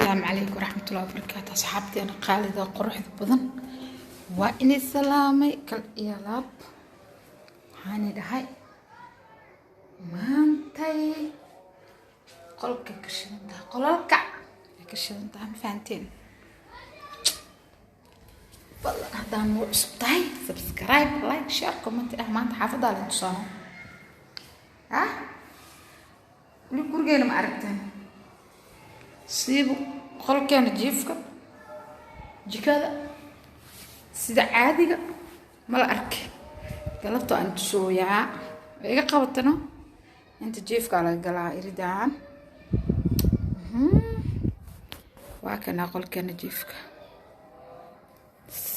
Asalaamu calaykum waraxmatullahi wabarakaatu. Asxaabteena qaalida quruxda badan, waa inay salaamay kal iyo laab. Waxaani dhahay maantay qolka ka shidan tahay, qolalka ay ka shidan tahay, ma fahanteen? Fadlan haddaan nagu cusub tahay, subscribe, like, share, comment. Ah, maanta xaafadaa la tusaano. Ah, weli gurigeena ma aragteen? Siibu qolkeena jiifka, jikada, sida caadiga mala arkay. Galabta aan tusooyaa way iga qabatano. Inta jiifkaa laga galaa, iridaan waa kanaa qolkeena jiifka.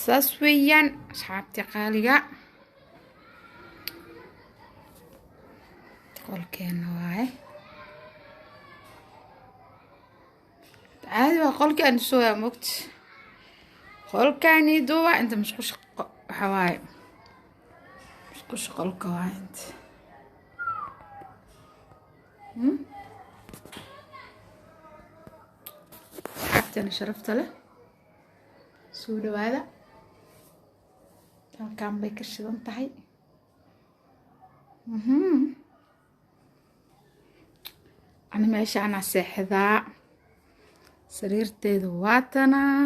Saas weeyaan, asxaabtii qaaliga, qolkeena waaye. Caadi waa qolkii aan tusooyaa, mogti qolkaani duuba. Inta musqusha waxa waaye, musqusha qolka waaye inta. Asxaabteena sharafta leh, soo dhawaada. Halkaan bay ka shidan tahay. Ani meeshaanaa seexdaa, sariirteeda waatanaa,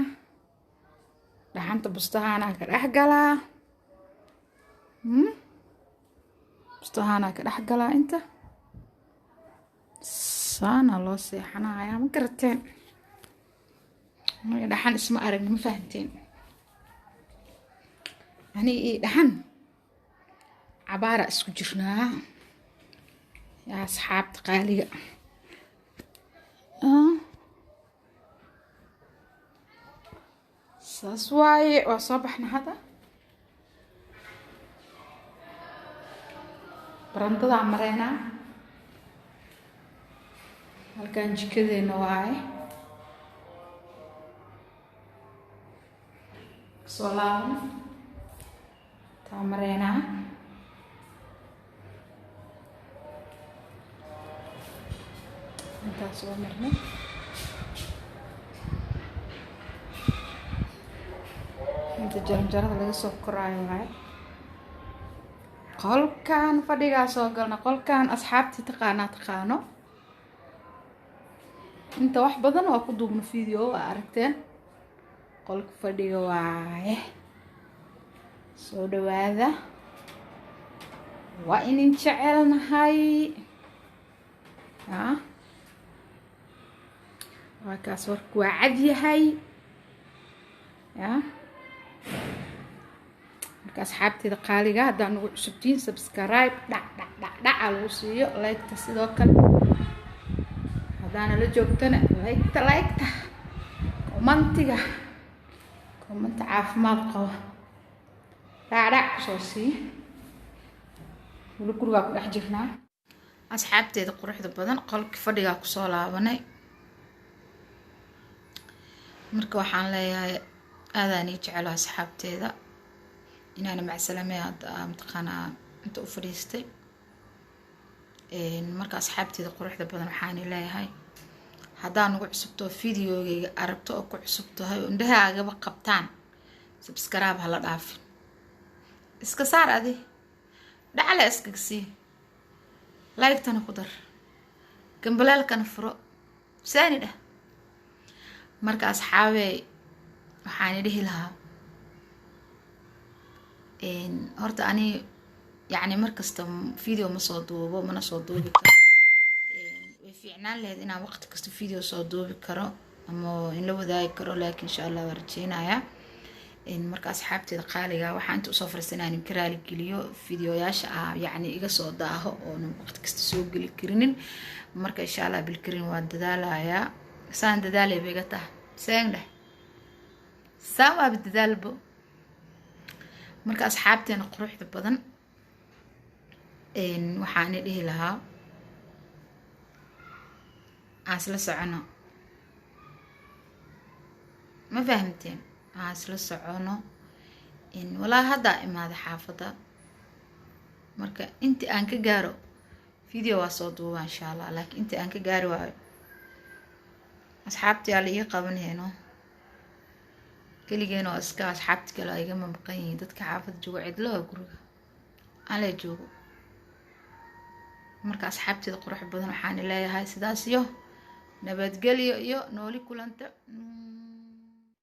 dhaxanta bustahaanaa ka dhex galaa, bustahaanaa ka dhex galaa. Inta saana loo seexanayaa, ma garateen? Aniga dhaxan isma aragni, ma fahanteen? Aniga iyo dhaxan cabaara isku jirnaa, yaa asxaabta qaaliga. Saas waaye, waa soo baxna hadda, barandadaa mareynaa. Halkan jikadeena waaye. Soo laabana, taa mareynaa. Intaas soo marnay. Inta jaranjarada laga soo koraayo waaye. Qolkan fadhigaa soo galna. Qolkan asxaabtii taqaanaa taqaano. Inta wax badan waa ku duubno video, waa aragteen. Qolka fadhiga waaye. Soo dhawaada, waa inin jecelnahay. Waa kaas, warku waa cad yahay ya. Marka asxaabteeda qaaliga, haddaa nagu cusubtiin, subscribe dhac dhac dhac dhaca lagu siiyo, like-ta sidoo kale. Haddaana la joogtana, like-ta, like-ta, commentiga, commenta caafimaad qaba dhac dhac kusoo sii. Weli gurigaa ku dhex jirnaa, asxaabteeda quruxda badan. Qolkii fadhigaa kusoo laabanay. Marka waxaan leeyahay aadaan ii jecelo asxaabteeda inaana macsalame hadda mataqaanaa inta u fadhiistay. Marka asxaabteeda quruxda badan, waxaan leeyahay haddaa nagu cusubto, videogayga aragto oo ku cusub tahay oo indhahaagaba qabtaan, subscribe hala dhaafin, iska saar, adi dhacle iskaga sii, like-tana ku dar, gambaleelkana furo, saani dheh. Marka asxaabey, waxaan dhihi lahaa horta ani yacni markasta video ma soo duubo, mana soo duubi karo. Way fiicnaan lahayd inaan waqti kasta video soo duubi karo ama in la wadaagi karo, laakiin insha Allah waa rajeynayaa. Marka asxaabteeda qaaliga, waxaa inta usoo fariista inaan ka raali geliyo videoyaasha ah yacni iga soo daaho oonan waqti kasta soo geli karinin. Marka insha Allah bilkarin waan dadaalayaa. Saan dadaalay bay iga tahay, seen dheh, saan waaba dadaalbo. Marka asxaabteena quruxda badan, waxaan dhihi lahaa aan isla socono, ma fahamteen? Aan isla socono. Walaa haddaa imaada xaafadda. Marka intii aan ka gaaro video waa soo duuba insha Allah, laakiin intii aan ka gaari waayo Asxaabtii aa la ii qabanhayno, keligeen oo iska asxaabti kale ay igama maqan yihiin. Dadka xaafadda joogo cidlo waa, guriga alee joogo. Marka asxaabteeda qurux badan, waxaan leeyahay sidaas iyo nabadgelyo iyo nooli kulanta.